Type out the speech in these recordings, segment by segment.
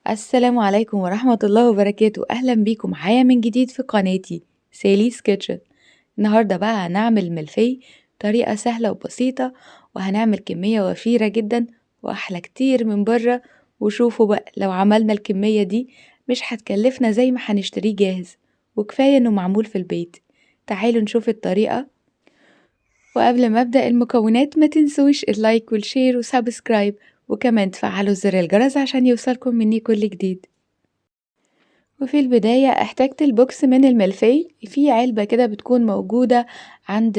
السلام عليكم ورحمة الله وبركاته. أهلا بيكم معايا من جديد في قناتي Sally's Kitchen. النهاردة بقى هنعمل ملفي طريقة سهلة وبسيطة، وهنعمل كمية وفيرة جدا وأحلى كتير من بره. وشوفوا بقى لو عملنا الكمية دي مش هتكلفنا زي ما هنشتريه جاهز، وكفاية انه معمول في البيت. تعالوا نشوف الطريقة. وقبل ما أبدأ المكونات ما تنسوش ال like وال share و subscribe، وكمان تفعلوا زر الجرس عشان يوصلكم مني كل جديد. وفي البداية احتجت ال box من الملفي، في علبة كده بتكون موجودة عند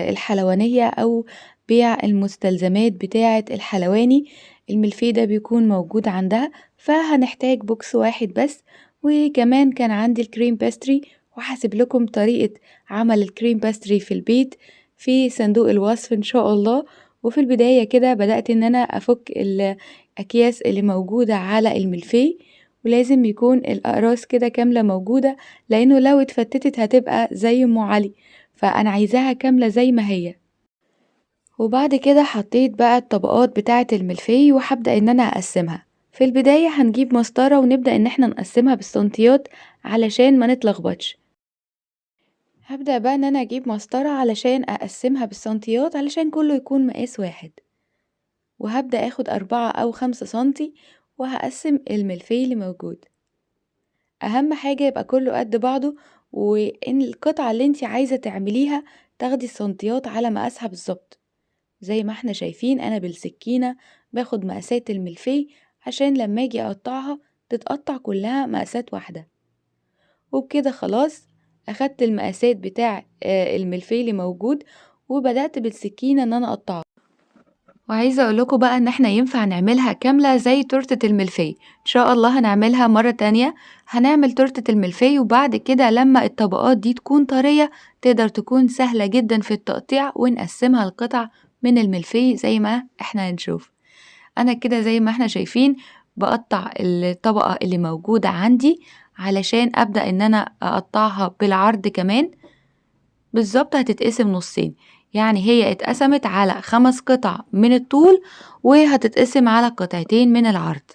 الحلوانية أو بيع المستلزمات بتاعة الحلواني، الملفي ده بيكون موجود عندها، فهنحتاج box واحد بس. وكمان كان عندي ال cream pastry، وهسيب لكم طريقة عمل ال cream pastry في البيت في صندوق الوصف إن شاء الله. وفي البداية كده بدأت إن أنا أفك الأكياس اللي موجودة على الملفي، ولازم يكون الأقراص كده كاملة موجودة، لأنه لو اتفتتت هتبقى زي أم علي، فأنا عايزاها كاملة زي ما هي. وبعد كده حطيت بقى الطبقات بتاعة الملفي، وهبدأ إن أنا أقسمها. في البداية هنجيب مسطرة ونبدأ إن احنا نقسمها بالسنتيات علشان ما نتلخبطش. هبدأ بقى إن أنا أجيب مسطرة علشان أقسمها بالسنتيات علشان كله يكون مقاس واحد. وهبدأ أخد 4 أو 5 سنتي وهقسم الملفي اللي موجود. أهم حاجة يبقى كله قد بعضه، وإن القطعة اللي انتي عايزة تعمليها تاخدي السنتيات على مقاسها بالظبط. زي ما احنا شايفين أنا بالسكينة باخد مقاسات الملفي عشان لما اجي اقطعها تتقطع كلها مقاسات واحدة. وبكده خلاص اخدت المقاسات بتاع الملفي اللي موجود، وبدأت بالسكينة ان انا اقطعه. وعايزة اقول لكم بقى ان احنا ينفع نعملها كاملة زي تورتة الملفي، ان شاء الله هنعملها مرة تانية. هنعمل تورتة الملفي، وبعد كده لما الطبقات دي تكون طرية تقدر تكون سهلة جدا في التقطيع، ونقسمها لقطع من الملفي زي ما احنا هنشوف. انا كده زي ما احنا شايفين بقطع الطبقة اللي موجودة عندي علشان ابدأ ان انا اقطعها بالعرض كمان بالظبط. هتتقسم نصين، يعني هي اتقسمت على 5 قطع من الطول وهتتقسم على قطعتين من العرض.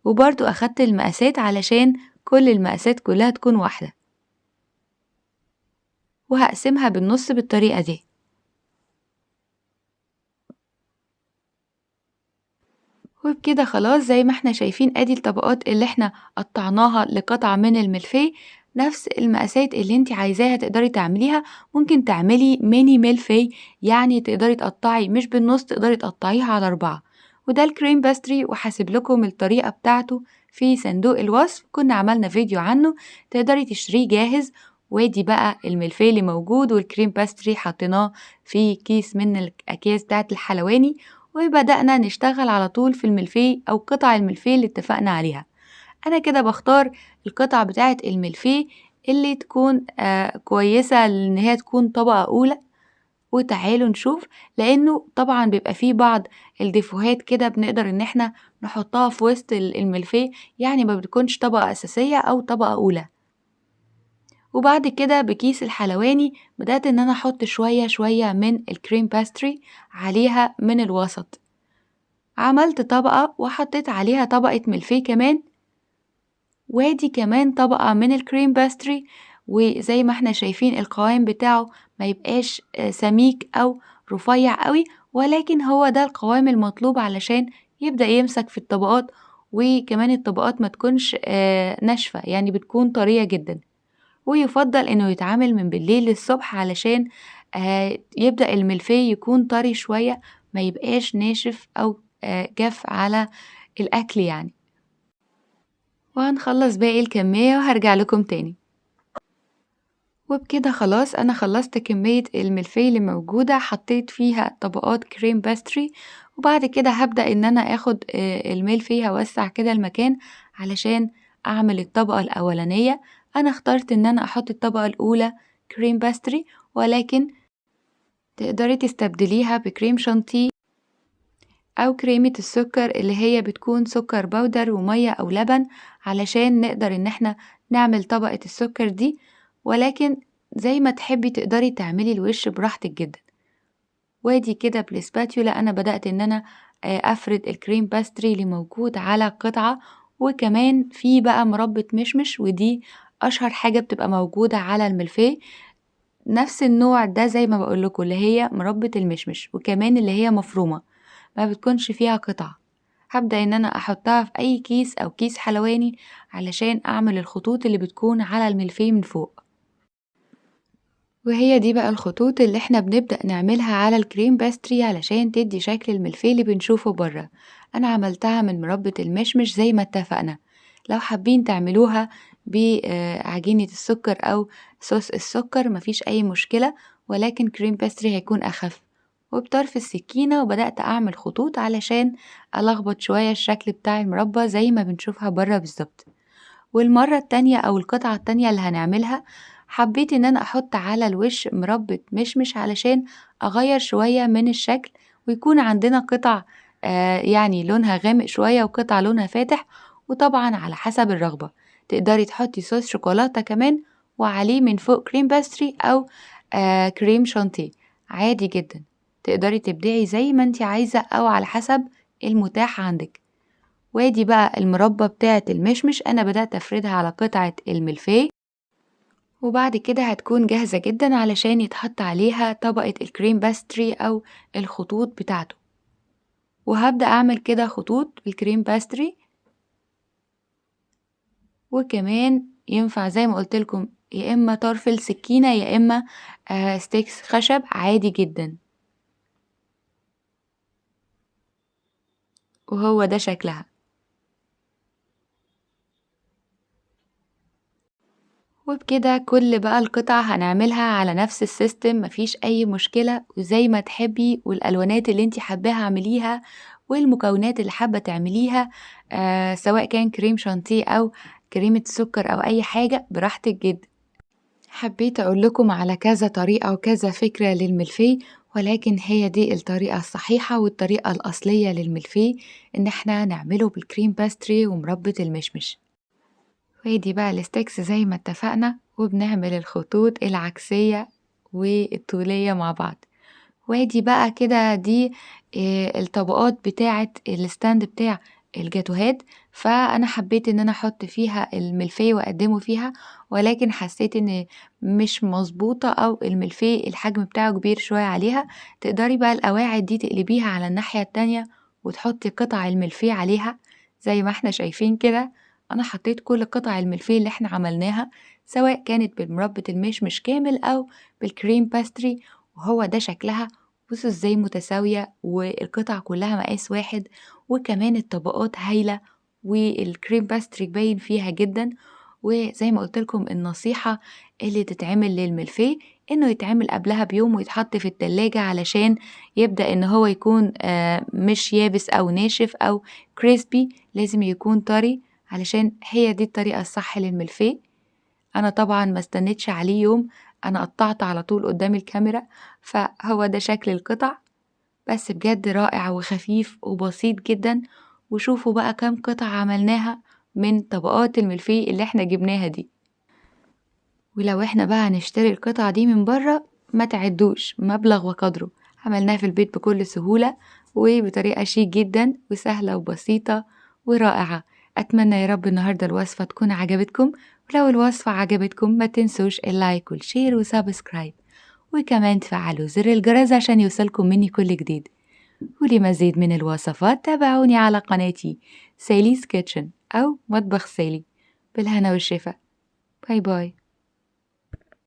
وبرضو اخدت المقاسات علشان كل المقاسات كلها تكون واحدة، وهقسمها بالنص بالطريقة دي. وبكده خلاص زي ما احنا شايفين ادي الطبقات اللي احنا قطعناها لقطعة من الملفي. نفس المقاسات اللي انت عايزاها تقدري تعمليها. ممكن تعملي ميني ملفي، يعني تقدري تقطعي مش بالنص، تقدري تقطعيها على 4. وده ال cream pastry، وهسيب لكم الطريقة بتاعته في صندوق الوصف، كنا عملنا فيديو عنه، تقدري تشتريه جاهز. وادي بقى الملفي اللي موجود وال cream pastry حطيناه في كيس من الاكياس بتاعت الحلواني، وبدأنا نشتغل على طول في الملفي أو قطع الملفي اللي اتفقنا عليها. أنا كده بختار القطع بتاعت الملفي اللي تكون كويسة لإن هي تكون طبقة أولى. وتعالوا نشوف، لأنه طبعا بيبقى فيه بعض الديفوهات كده بنقدر إن احنا نحطها في وسط الملفي، يعني ما بتكونش طبقة أساسية أو طبقة أولى. وبعد كده بكيس الحلواني بدأت إن أنا أحط شوية شوية من ال cream pastry عليها من الوسط. عملت طبقة وحطيت عليها طبقة ملفي كمان، وادي كمان طبقة من ال cream pastry. وزي ما احنا شايفين القوام بتاعه ما يبقاش سميك أو رفيع قوي، ولكن هو ده القوام المطلوب علشان يبدأ يمسك في الطبقات، وكمان الطبقات ما تكونش ناشفة، يعني بتكون طرية جدا. ويفضل انه يتعامل من بالليل للصبح علشان يبدأ الملفي يكون طري شوية، ما يبقاش ناشف او جاف على الاكل يعني. وهنخلص باقي الكمية وهرجع لكم تاني. وبكده خلاص انا خلصت كمية الملفي اللي موجودة، حطيت فيها طبقات cream pastry. وبعد كده هبدأ ان انا اخد الملفي، هوسع كده المكان علشان اعمل الطبقة الاولانية. انا اخترت ان انا احط الطبقة الاولى cream pastry، ولكن تقدري تستبدليها بكريم شانتيه او كريمة السكر اللي هي بتكون سكر powder ومية او لبن، علشان نقدر ان احنا نعمل طبقة السكر دي. ولكن زي ما تحبي تقدري تعملي الوش براحتك جدا. وادي كده بال spatula انا بدأت ان انا افرد ال cream pastry اللي موجود على قطعة، وكمان في بقى مربى مشمش، ودي اشهر حاجة بتبقى موجودة على الملفيه، نفس النوع ده زي ما بقول لكم اللي هي مربى المشمش، وكمان اللي هي مفرومة ما بتكونش فيها قطع. هبدأ ان انا احطها في اي كيس او كيس حلواني علشان اعمل الخطوط اللي بتكون على الملفيه من فوق. وهي دي بقى الخطوط اللي احنا بنبدأ نعملها على ال cream pastry علشان تدي شكل الملفيه اللي بنشوفه بره. انا عملتها من مربى المشمش زي ما اتفقنا. لو حابين تعملوها بعجينة السكر او صوص السكر مفيش اي مشكلة، ولكن cream pastry هيكون اخف. وبطرف السكينة وبدأت اعمل خطوط علشان الخبط شوية الشكل بتاع المربى زي ما بنشوفها بره بالظبط. والمرة التانية او القطعة التانية اللي هنعملها حبيت ان انا احط على الوش مربى مشمش علشان اغير شوية من الشكل، ويكون عندنا قطع يعني لونها غامق شوية وقطع لونها فاتح، وطبعا على حسب الرغبة تقدري تحطي صوص شوكولاتة كمان وعليه من فوق cream pastry او كريم شانتيه، عادي جدا. تقدري تبدعي زي ما انتي عايزة او على حسب المتاح عندك. وادي بقى المربى بتاعة المشمش انا بدأت افردها على قطعة الملفيه، وبعد كده هتكون جاهزة جدا علشان يتحط عليها طبقة ال cream pastry او الخطوط بتاعته. وهبدأ اعمل كده خطوط بال cream pastry، وكمان ينفع زي ما قلت لكم يا اما طرف السكينة يا اما sticks خشب، عادي جدا. وهو ده شكلها. وبكده كل بقى القطع هنعملها على نفس ال system، مفيش اي مشكلة، وزي ما تحبي والالوانات اللي انتي حباها اعمليها والمكونات اللي حابة تعمليها، سواء كان كريم شانتيه او كريمة سكر او اي حاجة، براحتك جدا. حبيت اقول لكم على كذا طريقة وكذا فكرة للملفيه، ولكن هي دي الطريقة الصحيحة والطريقة الأصلية للملفيه، ان احنا نعمله بال cream pastry ومربى المشمش. وادي بقى ال sticks زي ما اتفقنا، وبنعمل الخطوط العكسية والطولية مع بعض. وادي بقى كده دي الطبقات بتاعة ال stand بتاع الجاتوهات، فانا حبيت ان انا احط فيها الملفيه واقدمه فيها، ولكن حسيت ان مش مظبوطة او الملفيه الحجم بتاعه كبير شوية عليها. تقدري بقى القواعد دي تقلبيها على الناحية التانية وتحطي قطع الملفيه عليها زي ما احنا شايفين كده. انا حطيت كل قطع الملفيه اللي احنا عملناها، سواء كانت بالمربى المشمش كامل او بال cream pastry، وهو ده شكلها. بصوا ازاي متساوية والقطع كلها مقاس واحد، وكمان الطبقات هايلة وال cream pastry باين فيها جدا. وزي ما قلت لكم النصيحة اللي تتعمل للملفيه انه يتعمل قبلها بيوم ويتحط في التلاجة علشان يبدأ ان هو يكون مش يابس او ناشف او crispy، لازم يكون طري علشان هي دي الطريقة الصح للملفيه. انا طبعا ما استنيتش عليه يوم، انا قطعت على طول قدام الكاميرا، فهو ده شكل القطع. بس بجد رائع وخفيف وبسيط جدا. وشوفوا بقى كام قطعة عملناها من طبقات الملفيه اللي احنا جبناها دي. ولو احنا بقى هنشتري القطعة دي من بره ما تعدوش مبلغ وقدره، عملناها في البيت بكل سهولة وبطريقة شيك جدا وسهلة وبسيطة ورائعة. أتمنى يا رب النهاردة الوصفة تكون عجبتكم، ولو الوصفة عجبتكم ما تنسوش ال like وال share و subscribe، وكمان تفعلوا زر الجرس عشان يوصلكم مني كل جديد. ولمزيد من الوصفات تابعوني على قناتي Sally's Kitchen أو مطبخ سالي. بالهنا والشفا. bye bye.